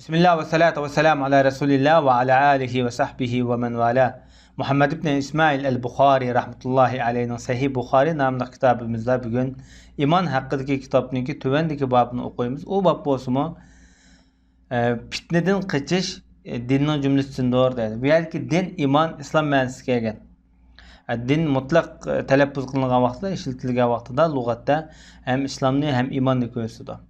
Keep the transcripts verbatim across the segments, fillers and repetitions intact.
بىسمىللا ۋەسسالاتۇ ۋەسسالامۇ ئالا رەسۇلىللا ۋە ئالا ئالىھى ۋە سەھبىھى ۋە مەن ۋالا. مۇھەممەد ئىبنى ئىسمائىل ئەل بۇخارى رەھمەتۇللاھى ئەلەيھىنىڭ سەھىھ بۇخارى ناملىق كىتابىمىزدا بۈگۈن ئىمان ھەققىدىكى كىتابنىڭكى تۆۋەندىكى بابىنى ئوقۇيمىز. ئۇ باب بولسىمۇ، ئە، پىتنىدىن قېچىش، ئە، دىننىڭ جۈملىسىدىندۇر دەيدۇ. بۇ يەردىكى دىن، ئىمان، ئىسلام مەنىسى كەلگەن. ئە، دىن مۇتلەق، ئە، تەلەپپۇز قىلىنغان ۋاقتىدا، ئىشلىتىلگەن ۋاقتىدا لۇغەتتە ھەم ئىسلامنى، ھەم ئىماننى كۆرسىتىدۇ.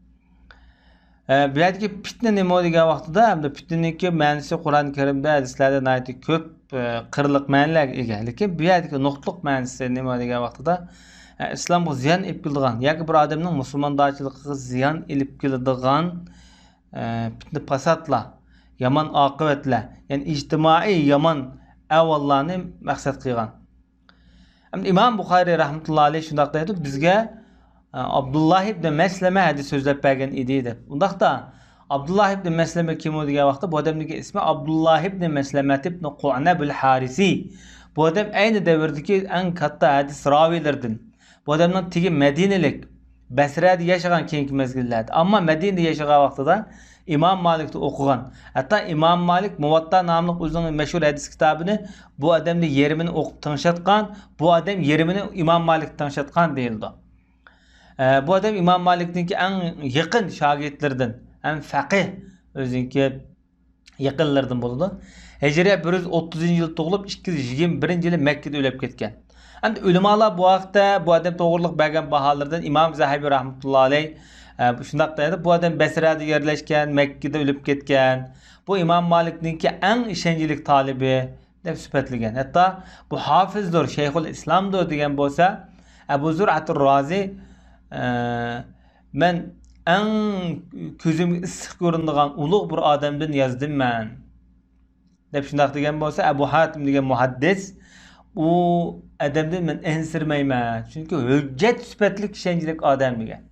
ئە، بۇ يەردىكى پىتنە نېمە دېگەن ۋاقتىدا، ھەمدە پىتنىنىڭكى مەنىسى قۇرئان كەرىمدە، ھەدىسلەردە ناھايىتى كۆپ، ئە، قىرلىق مەنىلەرگە ئىگە. لېكىن بۇ يەردىكى نۇقتىلىق مەنىسى نېمە دېگەن ۋاقتىدا، ئە، ئىسلامغا زىيان ئېلىپ كېلىدىغان ياكى بىر ئادەمنىڭ مۇسۇلماندارچىلىقىغا زىيان ئېلىپ كېلىدىغان، ئە، پىتنە پاساتلار، يامان ئاقىۋەتلەر، يەنى ئىجتىمائىي يامان ئەھۋاللارنى مەقسەت قىلغان. ئەمدى ئىمام بۇخارىي رەھمەتۇللا ئەلەيھ شۇنداق دەيدۇ، بىزگە، ئە، ئابدۇللا ئىبنى مەسلەمە ھەدىس سۆزلەپ بەرگەن ئىدى دەپ. ئۇنداقتا ئابدۇللا ئىبنى مەسلەمە كىم ئۇ دېگەن ۋاقىتتا، بۇ ئادەمنىڭكى ئىسمى ئابدۇللا ئىبنى مەسلەمە ئىبنى قۇئنەبۇل ھارىسى. بۇ ئادەم ئەينى دەۋردىكى ئەڭ كاتتا ھەدىس راۋىيلىرىدىن. بۇ ئادەمنىڭ تېگى مەدىنىلىك، بەسرەدە ياشىغان كېيىنكى مەزگىللەردە. ئەمما مەدىنىدە ياشىغان ۋاقتىدا ئىمام مالىكتا ئوقۇغان. ھەتتا ئىمام مالىك مۇۋاتتا ناملىق ئۆزىنىڭ مەشھۇر ھەدىس كىتابىنى بۇ ئادەمدە يېرىمىنى ئوقۇپ تىڭشاتقان، بۇ ئادەم يېرىمىنى ئىمام مالىك تىڭشاتقان دېيىلىدۇ. ئە، بۇ ئادەم ئىمام مالىكنىڭكى ئەڭ يېقىن شاگىرتلىرىدىن، ھەم فەقىھ ئۆزىنىڭكى يېقىنلىرىدىن بولىدۇ. ھىجرىيە بىر يۈز ئوتتۇزىنچى يىل تۇغۇلۇپ، ئىككى يۈز يىگىرمە بىرىنچى يىلى مەككىدە ئۆلۈپ كەتكەن. ئەمدى ئۆلىمالار بۇ ھەقتە، بۇ ئادەم توغرىلىق بەرگەن باھالىرىدىن ئىمام زەھەبى رەھمەتۇللا ئەلەيھ، ئە، شۇنداق دەيدۇ، بۇ ئادەم بەسرەدە يەرلەشكەن، مەككىدە ئۆلۈپ كەتكەن. بۇ ئىمام مالىكنىڭكى ئەڭ ئىشەنچلىك تالىبى دەپ سۈپەتلىگەن. ھەتتا بۇ ھافىزدۇر، شەيخۇل ئىسلامدۇر دېگەن بولسا، ئەبۇ زۇرئەتۇر رازى، ئە، مەن ئەڭ كۆزۈمگە ئىسسىق كۆرۈنىدىغان ئۇلۇغ بىر ئادەمدىن يازدىم مەن. دەپ شۇنداق دېگەن بولسا، ئەبۇ ھاتىم دېگەن مۇھەددىس، ئۇ ئادەمدىن مەن ئەنسىرىمەيمەن. چۈنكى ھۆججەت سۈپەتلىك ئىشەنچلىك ئادەم دېگەن.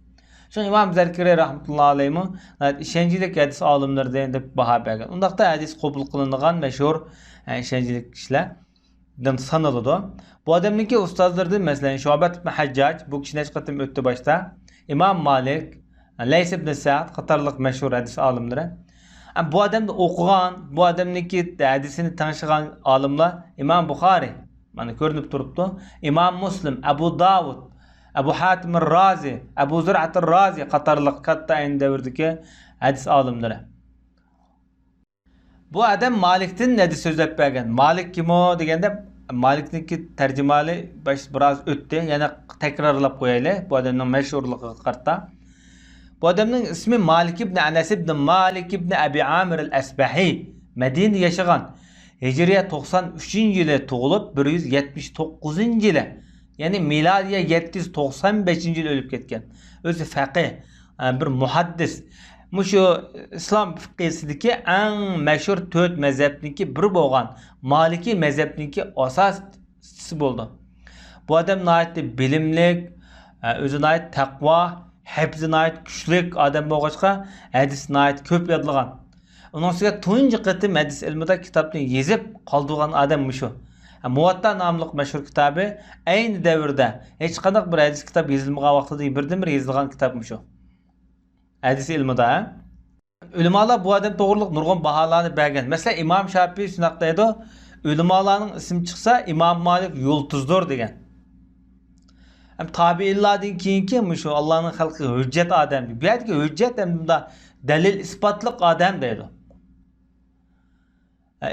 شۇڭا ئىمام زەركىرى رەھمەتۇللا ئەلەيھىمۇ ئىشەنچلىك ھەدىس ئالىملىرىدىن دەپ باھا بەرگەن. ئۇنداقتا ھەدىس قوبۇل قىلىنىدىغان مەشھۇر، ئە، ئىشەنچلىك كىشىلەر. دىن سانىلىدۇ. بۇ ئادەمنىڭكى ئۇستازلىرىدىن، مەسىلەن، شۇئبەت ئىبن ھەججاج، بۇ كىشى نەچچە قېتىم ئۆتتى باشتا. ئىمام مالىك، لەيس ئىبن سەئد قاتارلىق مەشھۇر ھەدىس ئالىملىرى. بۇ ئادەمدە ئوقۇغان، بۇ ئادەمنىڭكى ھەدىسىنى تىڭشىغان ئالىملار ئىمام بۇخارىي، مانا كۆرۈنۈپ تۇرۇپتۇ. ئىمام مۇسلىم، ئەبۇ داۋۇد، ئەبۇ ھاتىم رازى، ئەبۇ زۇرئەت رازى قاتارلىق كاتتا ئەينى دەۋردىكى ھەدىس ئالىملىرى. بۇ ئادەم مالىكتىن ھەدىس سۆزلەپ بەرگەن. مالىك كىم ئۇ دېگەندە، مالىكنىڭكى تەرجىمىھالى باش-، بىراز ئۆتتى. يەنە تەكرارلاپ قويايلى، بۇ ئادەمنىڭ مەشھۇرلۇقىغا قارىتا. بۇ ئادەمنىڭ ئىسمى مالىك ئىبنى ئەنەس ئىبنى مالىك ئىبنى ئەبى ئامىر ئەل ئەسبەھى. مەدىنىدە ياشىغان. ھىجرىيە توقسان ئۈچىنچى يىلى تۇغۇلۇپ، بىر يۈز يەتمىش توققۇزىنچى يىلى، يەنى مىلادىيە يەتتە يۈز توقسان بەشىنچى يىلى ئۆلۈپ كەتكەن. ئۆزى فەقىھ، ئە، بىر مۇھەددىس. مۇشۇ ئىسلام فىقھىسىدىكى ئەڭ مەشھۇر تۆت مەزھەپنىڭكى بىرى بولغان مالىكىي مەزھەپنىڭكى ئاساسچىسى بولىدۇ. بۇ ئادەم ناھايىتى بىلىملىك، ئە، ئۆزى ناھايىتى تەقۋا، ھەپزى ناھايىتى كۈچلۈك ئادەم بولغاچقا، ھەدىس ناھايىتى كۆپ يادلىغان. ئۇنىڭ ئۈستىگە تۇنجى قېتىم ھەدىس ئىلمىدا كىتابنى يېزىپ قالدۇرغان ئادەم مۇشۇ. مۇۋاتتا ناملىق مەشھۇر كىتابى ئەينى دەۋردە ھېچقانداق بىر ھەدىس كىتاب يېزىلمىغان ۋاقتىدا بىردىنبىر يېزىلغان كىتاب مۇشۇ. ھەدىس ئىلمىدا. ئۆلىمالار بۇ ئادەم توغرىلىق نۇرغۇن باھالارنى بەرگەن. مەسىلەن، ئىمام شاپىي شۇنداق دەيدۇ، ئۆلىمالارنىڭ ئىسمى چىقسا، ئىمام مالىك يۇلتۇزدۇر دېگەن. ھەم تابىئىنلاردىن كېيىنكى مۇشۇ ئاللانىڭ خەلقىگە ھۆججەت ئادەم. بۇ يەردىكى ھۆججەت ھەم بۇندا دەلىل ئىسپاتلىق ئادەم دەيدۇ.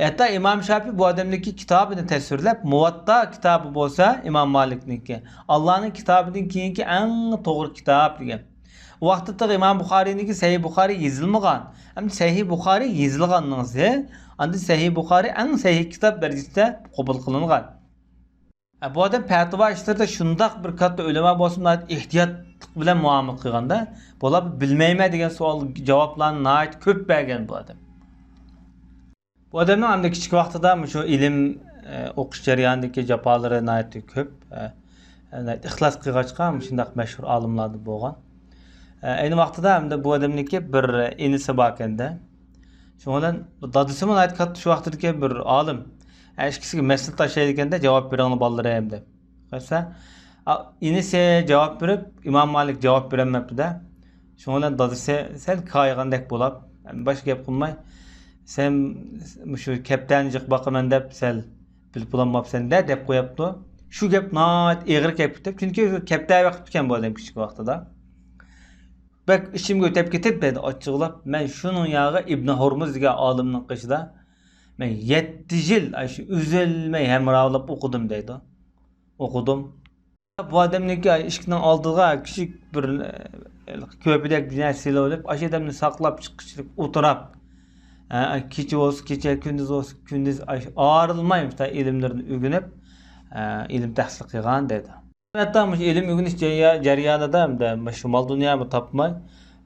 ھەتتا ئىمام شاپىي بۇ ئادەمنىڭكى كىتابىنى تەسۋىرلەپ، مۇۋاتتا كىتابى بولسا ئىمام مالىكنىڭكى، ئاللانىڭ كىتابىدىن كېيىنكى ئەڭ توغرا كىتاب دېگەن. ئۇ ۋاقىتتا تېخى ئىمام بۇخارىينىڭكى سەھىھ بۇخارىي يېزىلمىغان. ئەمدى سەھىھ بۇخارىي يېزىلغاننىڭ ئىزى، ئاندىن سەھىھ بۇخارىي ئەڭ سەھىھ كىتاب دەرىجىسىدە قوبۇل قىلىنغان. ئە، بۇ ئادەم پەتىۋا ئىشلىرىدا شۇنداق بىر كاتتا ئۆلىما بولسىمۇ، ناھايىتى ئېھتىياتلىق بىلەن مۇئامىلە قىلغاندا، بۇلار بىلمەيمەن دېگەن سوئال، جاۋابلارنى ناھايىتى كۆپ بەرگەن بۇ ئادەم. بۇ ئادەمنىڭ ئەمدى كىچىك ۋاقتىدا مۇشۇ ئىلىم، ئە، ئوقۇش جەريانىدىكى جاپالىرى ناھايىتى كۆپ، ئە، ئە، ناھايىتى ئىخلاس قىلغاچقا، مۇشۇنداق مەشھۇر ئالىملاردىن بولغان. ئە، ئەينى ۋاقتىدا ئەمدى بۇ ئادەمنىڭكى بىر ئىنىسى باركەن-دە. شۇنىڭ بىلەن دادىسىمۇ ناھايىتى كاتتا شۇ ۋاقتىدىكى بىر ئالىم. ئە، ئىككىسىگە مەسىلە تاشلايدىكەن-دە، جاۋاب بېرىڭلار بالىلىرىم دەپ. قارىسا، ئا، ئىنىسى جاۋاب بېرىپ، ئىمام مالىك جاۋاب بېرەلمەپتۇ-دە. شۇنىڭ بىلەن دادىسى سەل كايىغاندەك بولۇپ، باشقا گەپ قىلماي، سەن مۇشۇ كەپتەرنى جىق باقىمەن دەپ سەل بىلىپ بولالماپسەن-دە دەپ قوياپتۇ. شۇ گەپ ناھايىتى ئېغىر كەپ كېتىپ، چۈنكى كەپتەر بېقىپتىكەن بۇ ئادەم كىچىك ۋاقتىدا. بەك ئىچىمگە ئۆتەپ كېتىپ، دەيدۇ ئاچچىقلاپ، مەن شۇنىڭ ياغى ئىبنى ھورمۇز دېگەن ئالىمنىڭ قېشىدا مەن يەتتە يىل ئاشۇ ئۈزۈلمەي ھەمراھلاپ ئوقۇدۇم دەيدۇ. ئوقۇدۇم. بۇ ئادەمنىڭكى ئىشىكنىڭ ئالدىغا كىچىك بىر، ئە، كۆپىدەك نەرسە سېلىۋېلىپ، ئاشۇ ئادەمنى ساقلاپ چىققۇچىلىك ئولتۇراپ، ئە، كېچە بولسا كېچە، كۈندۈز بولسا كۈندۈز، ئاش-، ئايرىلماي مۇشۇنداق ئىلىملىرىنى ئۆگىنىپ، ئە، ئىلىم تەھسىل قىلغان دەيدۇ. ھەتتا مۇشۇ ئىلىم ئۆگىنىش جەريا-، جەريانىدا ھەمدە مۇشۇ مال-دۇنيامۇ تاپماي،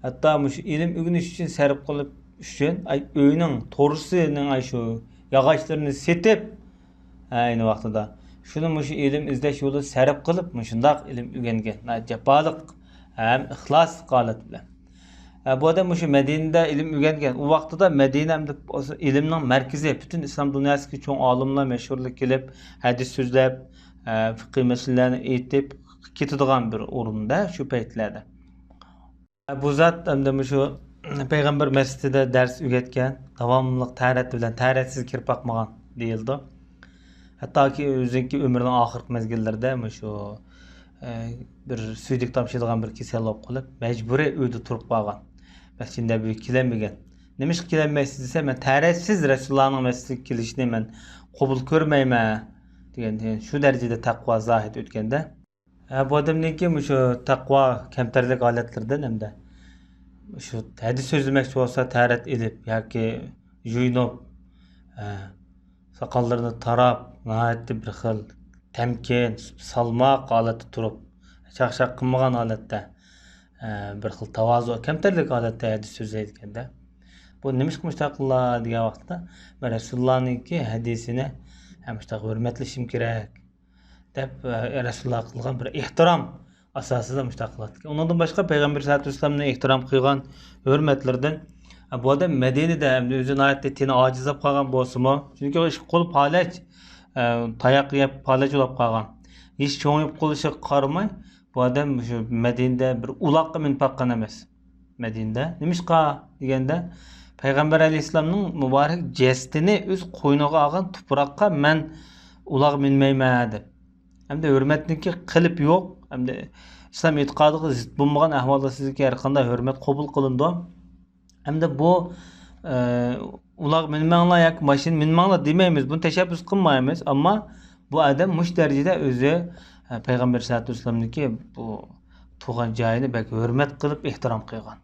ھەتتا مۇشۇ ئىلىم ئۆگىنىش ئۈچۈن سەرپ قىلىپ ئۈچۈن، ئاي، ئۆينىڭ تورۇسىنىڭ ئاي شۇ ياغاچلىرىنى سېتىپ، ئەينى ۋاقتىدا شۇنى مۇشۇ ئىلىم ئىزدەش يولىدا سەرپ قىلىپ، مۇشۇنداق ئىلىم ئۆگەنگەن، ناھايىتى جاپالىق ھەم ئىخلاسلىق ھالەت بىلەن. ئە، بۇ ئادەم مۇشۇ مەدىنىدە ئىلىم ئۆگەنگەن. ئۇ ۋاقتىدا مەدىنە ئەمدى ئىلىمنىڭ مەركىزى، پۈتۈن ئىسلام دۇنياسىدىكى چوڭ ئالىملار مەشھۇرلۇق كېلىپ، ھەدىس سۆزلەپ، ئە، فىقھىي مەسىلىلەرنى ئېيتىپ كېتىدىغان بىر ئورۇندا شۇ پەيتلەردە. بۇ زات ئەمدى مۇشۇ پەيغەمبەر مەسچىتىدە دەرس ئۆگەتكەن، داۋاملىق تەرەت بىلەن تەرەتسىز كىرىپ باقمىغان دېيىلىدۇ. ھەتتاكى ئۆزىنىڭكى ئۆمرىنىڭ ئاخىرقى مەزگىللىرىدە مۇشۇ، ئە، بىر سۈيدۈك تامشىيدىغان بىر كېسەل بولۇپ قېلىپ، مەجبۇرىي ئۆيدە تۇرۇپ قالغان. مەسچىت نەبىۋىگە كېلەلمىگەن. نېمىشقا كېلەلمەيسىز دېسە، مەن تەرەتسىز رەسۇلۇللانىڭ مەسچىتىگە كېلىشىنى مەن قوبۇل كۆرمەيمەن دېگەن، شۇ دەرىجىدە تەقۋا زاھىد ئۆتكەندە. ھە، بۇ ئادەمنىڭكى مۇشۇ تەقۋا كەمتەرلىك ھالەتلىرىدىن ھەمدە شۇ ھەدىس سۆزلىمەكچى بولسا تەرەت ئېلىپ ياكى يۇيۇنۇپ، ھە، ساقاللىرىنى تاراپ، ناھايىتى بىر خىل تەمكىن، سالماق ھالەتتە تۇرۇپ، چاقچاق قىلمىغان ھالەتتە، ھە، بىر خىل تاۋازۇ، كەمتەرلىك ھالەتتە ھەدىس سۆزلەيدىكەندە. بۇ نېمىشقا مۇشۇنداق قىلىدۇ دېگەن ۋاقىتتا، مەن رەسۇلۇللانىڭكى ھەدىسىنى، ھە، مۇشۇنداق ھۆرمەتلىشىم كېرەك. دەپ، ئە، رەسۇلۇللاغا قىلغان بىر ئېھتىرام ئاساسىدا مۇشۇنداق قىلاتتىكەن. ئۇنىڭدىن باشقا پەيغەمبەر سەللەللاھۇ ئەلەيھى ۋەسەللەمنى ئېھتىرام قىلغان ھۆرمەتلىرىدىن، ئە، بۇ ئادەم مەدىنىدە ئەمدى ئۆزى ناھايىتى تېنى ئاجىزلاپ قالغان بولسىمۇ، چۈنكى ئۇ ئىككى قولى پالەچ، ئە، تاياق يەپ پالەچ بولۇپ قالغان. ھېچ چوڭىيىپ قېلىشىغا قارىماي، بۇ ئادەم مۇشۇ مەدىنىدە بىر ئۇلاققا مىنىپ باققان ئەمەس. مەدىنىدە. نېمىشقا دېگەندە، پەيغەمبەر ئەلەيھىسسالامنىڭ مۇبارەك جەسىتىنى ئۆز قوينىغا ئالغان تۇپراققا مەن ئۇلاغ مىنمەيمەن دەپ. ھەمدە ھۆرمەتنىڭكى قېلىپى يوق. ھەمدە ئىسلام ئېتىقادىغا زىت بولمىغان ئەھۋالدا سىزگە ھەر قانداق ھۆرمەت قوبۇل قىلىنىدۇ. ھەمدە بۇ، ئە، ئۇلاغ مىنمەڭلار ياكى ماشىنا مىنمەڭلار دېمەيمىز. بۇنى تەشەببۇس قىلمايمىز. ئەمما بۇ ئادەم مۇشۇ دەرىجىدە ئۆزى، ئە، پەيغەمبەر سەللەللاھۇ ئەلەيھى ۋەسەللەمنىڭكى بۇ تۇغان جايىنى بەك ھۆرمەت قىلىپ، ئېھتىرام قىلغان.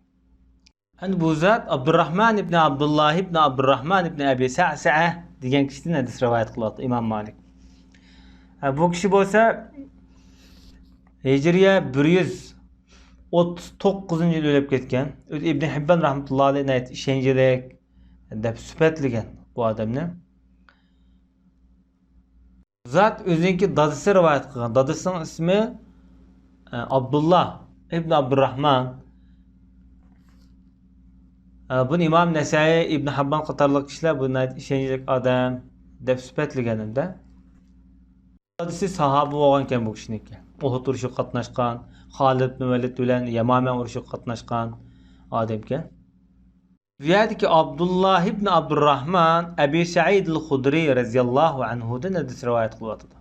ئەمدى بۇ زات ئابدۇرراھمان ئىبنى ئابدۇللاھ ئىبنى ئابدۇرراھمان ئىبنى ئەبى سەسەئە دېگەن كىشىدىن ھەدىس رىۋايەت قىلىۋاتىدۇ ئىمام مالىك. ھە، بۇ كىشى بولسا ھىجرىيە بىر يۈز ئوتتۇز توققۇزىنچى يىل ئۆلۈپ كەتكەن. ئۆزى ئىبنى ھىببان رەھمەتۇللاھى ئەلەيھى ناھايىتى ئىشەنچلىك دەپ سۈپەتلىگەن بۇ ئادەمنى. زات ئۆزىنىڭكى دادىسى رىۋايەت قىلغان. دادىسىنىڭ ئىسمى، ئە، ئابدۇللا ئىبن ئابدۇرراھمان. ئە، بۇنى ئىمام نەسەئىي، ئىبن ھەببان قاتارلىق كىشىلەر بۇ ناھايىتى ئىشەنچلىك ئادەم دەپ سۈپەتلىگەن ھەمدە. دادىسى ساھابە بولغانىكەن بۇ كىشىنىڭكى. ئۇھۇد ئۇرۇشىغا قاتناشقان، خالىد ئىبن ۋەلىد بىلەن يەمامە ئۇرۇشىغا قاتناشقان ئادەمكەن. بۇ يەردىكى ئابدۇللا ئىبن ئابدۇرراھمان ئەبى سەئىد ئەل خۇدرى رەزىياللاھۇ ئەنھۇدىن ھەدىس رىۋايەت قىلىۋاتىدۇ.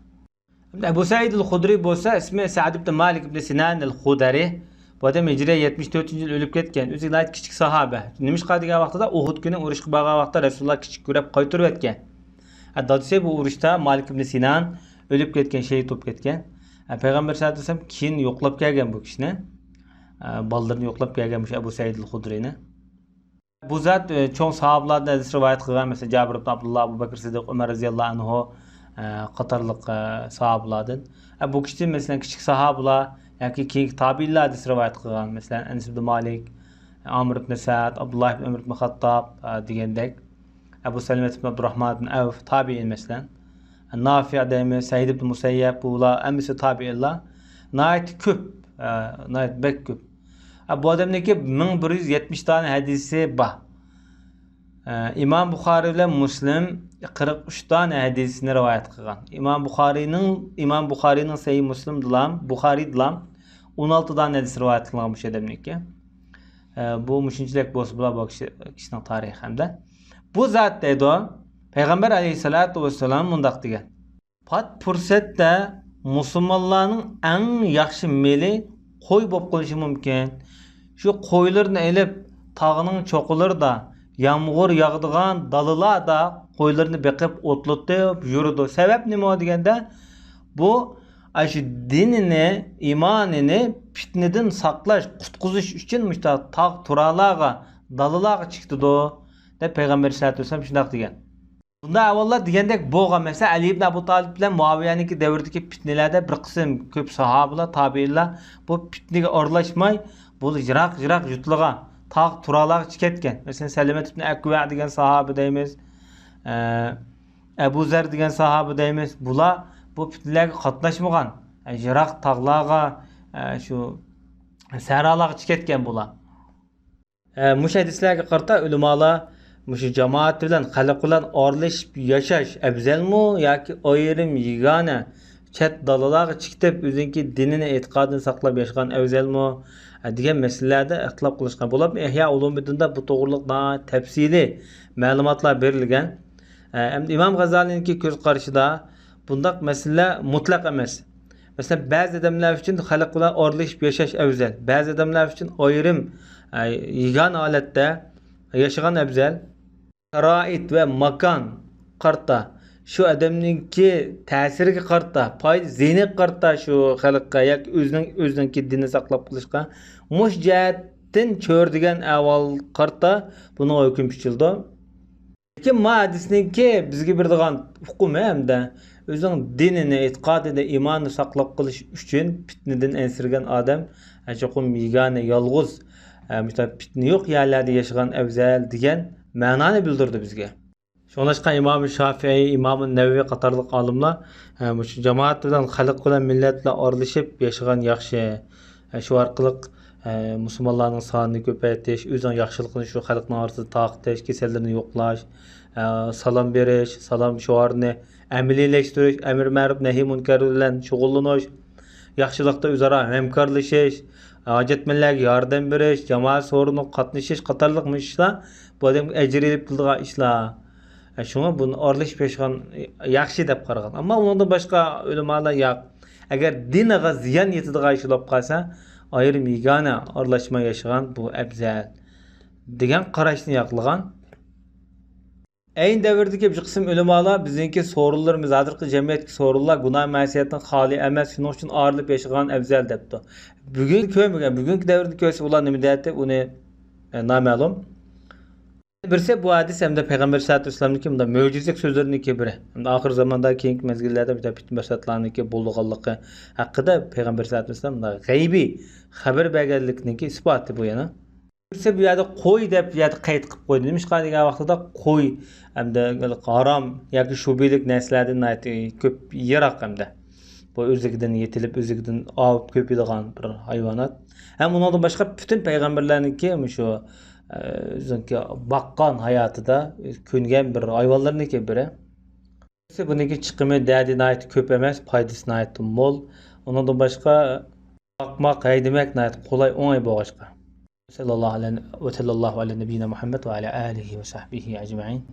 ئەبۇ سەئىد ئەل خۇدرى بولسا ئىسمى سەئد ئىبن مالىك ئىبن سىنان ئەل خۇدەرى. بۇ ئادەم ھىجرىيە يەتمىش تۆتىنچى يىل ئۆلۈپ كەتكەن. ئۆزى ناھايىتى كىچىك ساھابە. نېمىشقا دېگەن ۋاقتىدا ئۇھۇد كۈنى ئۇرۇشقا بارغان ۋاقتىدا رەسۇلۇللا كىچىك كۆرۈپ قايتۇرۇۋەتكەن. ھە، دادىسى بۇ ئۇرۇشتا مالىك ئىبن سىنان ئۆلۈپ كەتكەن، شېھىت بولۇپ كەتكەن. ھە، پەيغەمبەر سەللەللاھۇ ئەلەيھى ۋەسەللەم كېيىن يوقلاپ كەلگەن بۇ كىشىنى. ھە، بالىلىرىنى يوقلاپ كەلگەن مۇشۇ ئەبۇ سەئىد ئەل خۇدرىنى. بۇ زات، ئە، چوڭ ساھابىلاردىن ھەدىس رىۋايەت قىلغان، مەسىلەن، جابىر ئىبن ئابدۇللا، ئەبۇ بەكرى سىددىق، ئۆمەر رەزىياللاھۇ ئەنھۇ، ئە، قاتارلىق، ئە، ساھابىلاردىن. ئە، بۇ كىشىدىن، مەسىلەن، كىچىك ساھابىلار ياكى كېيىنكى تابىئىنلار ھەدىس رىۋايەت قىلغان، مەسىلەن، ئەنەس ئىبن مالىك، ئامىر ئىبن سەئد، ئابدۇللا ئىبن ئۆمەر ئىبن خاتتاب، ئە، دېگەندەك. ئەبۇ سەلەمەت ئىبن ئابدۇرراھمان ئىبن ئەۋف، تابىئىن، مەسىلەن. نافىئ دەيمىز، سەئىد ئىبن مۇسەييەب، بۇلار ھەممىسى تابىئىنلار. ناھايىتى كۆپ، ئە، ناھايىتى بەك كۆپ. ئە، بۇ ئادەمنىڭكى مىڭ بىر يۈز يەتمىش دانە ھەدىسى بار. ئە، ئىمام بۇخارىي بىلەن مۇسلىم قىرىق ئۈچ دانە ھەدىسىنى رىۋايەت قىلغان. ئىمام بۇخارىينىڭ، ئىمام بۇخارىينىڭ سەھىھ مۇسلىمدىلام، بۇخارىيدىلام ئون ئالتە دانە ھەدىس رىۋايەت قىلغان مۇشۇ ئادەمنىڭكى. ئە، بۇ مۇشۇنچىلىك بولسا بولا، بۇ كىشى، كىشىنىڭ تارىخى ھەمدە. بۇ زات دەيدۇ، پەيغەمبەر ئەلەيھىسسالاتۇ ۋەسسالام مۇنداق دېگەن. پات پۇرسەتتە مۇسۇلمانلارنىڭ ئەڭ ياخشى مېلى قوي بولۇپ قېلىشى مۇمكىن. شۇ قويلىرىنى ئېلىپ، تاغنىڭ چوققىلىرىدا، يامغۇر ياغىدىغان دالىلاردا قويلىرىنى بېقىپ، ئوتلىتىپ يۈرىدۇ. سەۋەب نېمە دېگەندە، بۇ ئاشۇ دىنىنى، ئىمانىنى پىتنىدىن ساقلاش، قۇتقۇزۇش ئۈچۈن مۇشۇنداق تاغ تۇرالارغا، دالىلارغا چىقىدۇ، دەپ پەيغەمبەر ئەلەيھىسسالاتۇ ۋەسسالام شۇنداق دېگەن. بۇنداق ئەھۋاللار دېگەندەك بولغان. مەسىلەن، ئەلى ئىبن ئەبۇ تالىپ بىلەن مۇئاۋىيەنىڭكى دەۋرىدىكى پىتنىلەردە بىر قىسىم كۆپ ساھابىلار، تابىئىنلار بۇ پىتنىگە ئارىلاشماي، بۇ يىراق، يىراق يۇرتلارغا، تاغ تۇرالارغا چىقىپ كەتكەن. مەسىلەن، سەلىمەت ئىبن ئەكۋە دېگەن ساھابە دەيمىز، ئە، ئەبۇ زەر دېگەن ساھابە دەيمىز. بۇلار بۇ پىتنىلەرگە قاتناشمىغان. ئە، يىراق تاغلارغا، ئە، شۇ سەھرالارغا چىقىپ كەتكەن بۇلار. ھە، مۇشۇ ھەدىسلەرگە قارىتا ئۆلىمالار مۇشۇ جامائەت بىلەن، خەلق بىلەن ئارىلىشىپ ياشاش ئەۋزەلمۇ ياكى ئايرىم يېگانە چەت دالىلارغا چىقىپ ئۆزىنىڭكى دىنىنى، ئېتىقادىنى ساقلاپ ياشىغان ئەۋزەلمۇ، ھە، دېگەن مەسىلىلەردە ئىختىلاپ قىلىشقان. بولۇپمۇ ئىھيا ئۇلۇمىددىندا بۇ توغرۇلۇق ناھايىتى تەپسىلىي مەلۇماتلار بېرىلگەن. ھە، ئەمدى ئىمام غازالىنىڭكى كۆز قارىشىدا بۇنداق مەسىلىلەر مۇتلەق ئەمەس. مەسىلەن، بەزى ئادەملەر ئۈچۈن خەلق بىلەن ئارىلىشىپ ياشاش ئەۋزەل، بەزى ئادەملەر ئۈچۈن ئايرىم، ئە، يېگانە ھالەتتە ياشىغان ئەۋزەل. شارائىت ۋە ماكان قارىتا، شۇ ئادەمنىڭكى تەسىرىگە قارىتا، پايدا زىيىنىگە قارىتا شۇ خەلققە ياكى ئۆزىنىڭ، ئۆزىنىڭكى دىنىنى ساقلاپ قېلىشقا مۇشۇ جەھەتتىن چۆرىدىگەن ئەھۋال قارىتا بۇنىڭغا ھۆكۈم پىچىلىدۇ. لېكىن ما ھەدىسنىڭكى بىزگە بېرىدىغان ئۇقۇمى ھەمدە ئۆزىنىڭ دىنىنى، ئېتىقادىنى، ئىمانىنى ساقلاپ قېلىش ئۈچۈن پىتنىدىن ئەنسىرىگەن ئادەم، ئە، چوقۇم يېگانە، يالغۇز، ئە، مۇشۇنداق پىتنە يوق يەرلەردە ياشىغان ئەۋزەل دېگەن مەنانى بىلدۈرىدۇ بىزگە. شۇڭلاشقا ئىمام شافىئىي، ئىمام نەۋەۋى قاتارلىق ئالىملار، ئە، مۇشۇ جامائەت بىلەن، خەلق بىلەن، مىللەت بىلەن ئارىلىشىپ ياشىغان ياخشى. ئە، شۇ ئارقىلىق، ئە، مۇسۇلمانلارنىڭ سانىنى كۆپەيتىش، ئۆزىنىڭ ياخشىلىقىنى شۇ خەلقنىڭ ئارىسىدا تارقىتىش، كېسەللىرىنى يوقلاش، ئە، سالام بېرىش، سالام شوئارىنى ئەمەلىيلەشتۈرۈش، ئەمرى مەرۇپ، نەھىي مۇنكەر بىلەن شۇغۇللىنىش، ياخشىلىقتا ئۆزئارا ھەمكارلىشىش، ھاجەتمەنلەرگە ياردەم بېرىش، جامائەت سورۇنىغا قاتنىشىش قاتارلىق مۇشۇ ئىشلار بۇ ئادەمگە ئەجىر ئېلىپ كېلىدىغان ئىشلار. ئە، شۇڭا بۇنى ئارىلىشىپ ياشىغان ياخشى دەپ قارىغان. ئەمما ئۇنىڭدىن باشقا ئۆلىمالار ياق. ئەگەر دىنىغا زىيان يېتىدىغان ئىش بولۇپ قالسا، ئايرىم يېگانە ئارىلاشماي ياشىغان بۇ ئەۋزەل، دېگەن قاراشنى ياقلىغان. ئەينى دەۋردىكى بىر قىسىم ئۆلىمالار بىزنىڭكى سورۇنلىرىمىز، ھازىرقى جەمئىيەتتىكى سورۇنلار گۇناھ مەسىيەتتىن خالىي ئەمەس، شۇنىڭ ئۈچۈن ئارىلىپ ياشىغان ئەۋزەل دەپتۇ. بۈگۈن كۆرمىگەن، بۈگۈنكى دەۋردە كۆرسە ئۇلار نېمە دەيتتى، ئۇنى، ئە، نامەلۇم. بىرسى بۇ ھەدىس ھەمدە پەيغەمبەر سەللەللاھۇ ئەلەيھى ۋەسەللەمنىڭكى مۇنداق مۆجىزىلىك سۆزلىرىنىڭكى بىرى. ھەمدە ئاخىر زاماندا كېيىنكى مەزگىللەردە مۇشۇنداق پىتنە پەساتلارنىڭكى بولىدىغانلىقى ھەققىدە پەيغەمبەر سەللەللاھۇ ئەلەيھى ۋەسەللەم مۇنداق غەيبىي خەۋەر بەرگەنلىكنىڭكى ئىسپاتى بۇ يەنە. بىرسى بۇ يەردە قوي دەپ يەردە قەيت قىلىپ قويدى. نېمىشقا دېگەن ۋاقتىدا قوي ھەمدە ھارام ياكى شۈبھىلىك نەرسىلەردىن ناھايىتى كۆپ يىراق ھەمدە. بۇ ئۆزلۈكىدىن يېتىلىپ، ئۆزلۈكىدىن ئاۋۇپ كۆپىيىدىغان بىر ھايۋانات. ھەم ئۇنىڭدىن باشقا پۈتۈن پەيغەمبەرلەرنىڭكى مۇشۇ، ئە، ئۆزىنىڭكى باققان ھاياتىدا كۆنگەن بىر ھايۋانلىرىنىڭكى بىرى. بۇنىڭكى چىقىمى، دەردى ناھايىتى كۆپ ئەمەس، پايدىسى ناھايىتى مول. ئۇنىڭدىن باشقا باقماق، ھەيدىمەك ناھايىتى قولاي، ئوڭاي بولغاچقا. سەللەللاھۇ ئەلە، ۋە سەللەللاھۇ ئەلە نەبىييىنا مۇھەممەد ۋە ئەلە ئالىھى ۋە سەھبىھى ئەجمەئىن.